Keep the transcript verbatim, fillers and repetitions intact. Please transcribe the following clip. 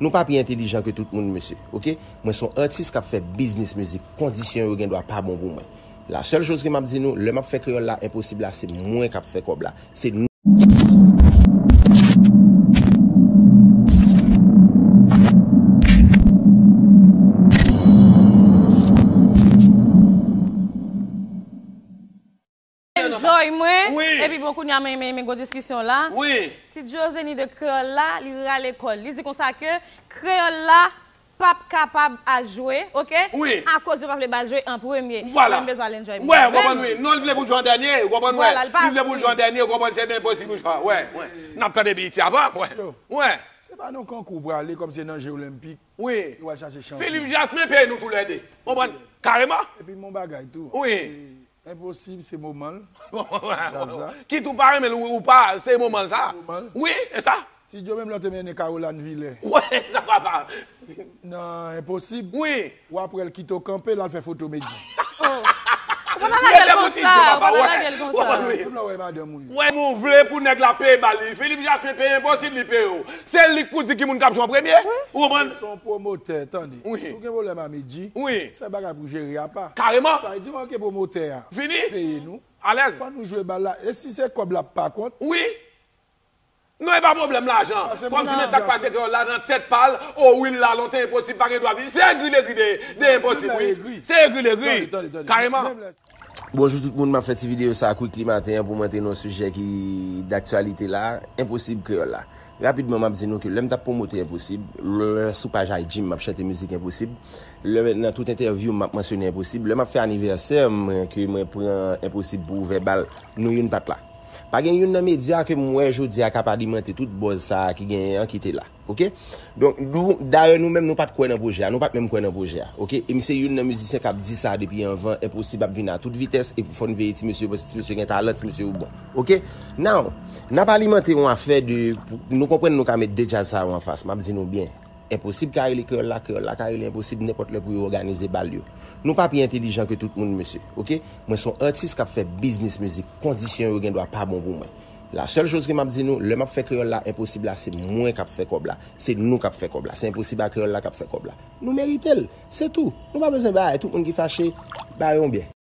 Nou pa pi entelijan ke tout moun, mesye, oke? Mwen se yon atis k ap fè biznis mizik. Kondisyon yo gen dwa pa bon pou mwen. La sèl choz ke m ap di nou, lè m ap fè kreyòl la, enposib la, se mwen k ap fè kòb la. Se nou. Enjoy mwen. Wi. Epi bon, kounye a mwen, mwen, mwen gwo diskisyon la. Wi. Ti Joseny de kreyòl la, li rale kò l. Li di konsa ke kreyòl la p ap kapab al jwe, oke? Wi. Akoz yo pa vle ba l jwe an premye. Vwala. Mwen bezwen al enjoy mwen. Wè, w konprann, wi. Non, li vle pou l jwe an dènye, w konprann, wè. Vwala, li pa... Li vle pou l jwe an dènye, w konprann, se enposib pou jwe. Wè, wè. N ap tande B E T avan, wè. Yo. Wè. Se pa nan kankou w prale kòm se nan je olenpik. Wi. Yo al chache chanpyon. Philippe Jasmin peye nou toulède. Konprann? Kareman. Epi m gon bagay tou. Wi. E, enposib, se moman l. Djaz la. Kit ou pa renmen l ou, ou pa, se moman l sa. Moman l. Wi, e sa. Ti Djo menm lè w te mennen Caroline Vilè. Wè, sa papa. Nan enposib. Wi. W ap wè l kite w kanpe, l al fè foto Medjy. Oh. Ou pa ta lage l konsa, ou pa ta lage l konsa. Wi. Tout lè w wè madanm ou yo. Wè, nou vle pou nèg la peye ba li. Philippe Jasmin peye enposib, li peye w. Se li k pou di ki moun k ap jwe an premye. Wi. Ou konprann? Se yon pwomotè, tande. Wi. Si w gen pwoblèm a Medjy, wi, se bagay pou jere apa. Kareman. Sa vle di, w ke pwomotè a vini peye nou. Alèz. Fò nou jwe bal la. E si se kòb la pa kont? Wi. Non, e pa pwoblèm lajan. Kòm si men sa k pase kreyòl la nan tèt pa l, o wi l la lontan, enposib pa gen dwa vini. Se egri l egri de, de enposib, wi. Se egri l egri. Kareman. Bonjou tout moun, m ap fè ti videyo sa a quickly maten an pou mwen te nan yon sijè ki daktyalite la, enposib kreyòl la. Rapidman, m ap di nou ke lè m t ap pwomote enposib, lè sou paj I G m, m ap chante mizik enposib, lè nan tout entèvyou m, m ap mansyone enposib, lè m ap fè anivèsè m, ke mwen pran enposib pou ouvè bal, nou youn pa t la. Pa gen youn nan medya ke m wè jodi a k ap alimante tout buzz sa a ki genyen an ki te la. Oke? Donk, nou, dayè nou menm, nou pa t kwè nan pwojè a. Nou pa t menm kwè nan pwojè a. Oke? E m se youn nan mizisyen k ap di sa depi anvan, enposib ap vin a tout vitès, e fò n veye ti mesye, paske ti mesye gen talan, ti mesye yo bon. Oke? Now, n ap alimante yon afè de, nou konprann nou ka met de djaz sa yo anfas, m ap di nou byen. Enposib ka rele kreyòl la, kreyòl la ka rele enposib nenpòt lè pou yo òganize bal yo. Nou pa pi entelijan ke tout moun, mesye, oke? Mwen se yon atis k ap fè biznis mizik. Kondisyon yo gen dwa pa bon pou mwen. La sèl choz ke m ap di nou, lè m ap fè kreyòl la, enposib la, se mwen k ap fè kòb la. Se nou k ap fè kòb la. Se enposib a kreyòl la k ap fè kòb la. Nou merite l. Se tou. Nou pa bezwen bay tout moun ki fache, ba yo yon byè.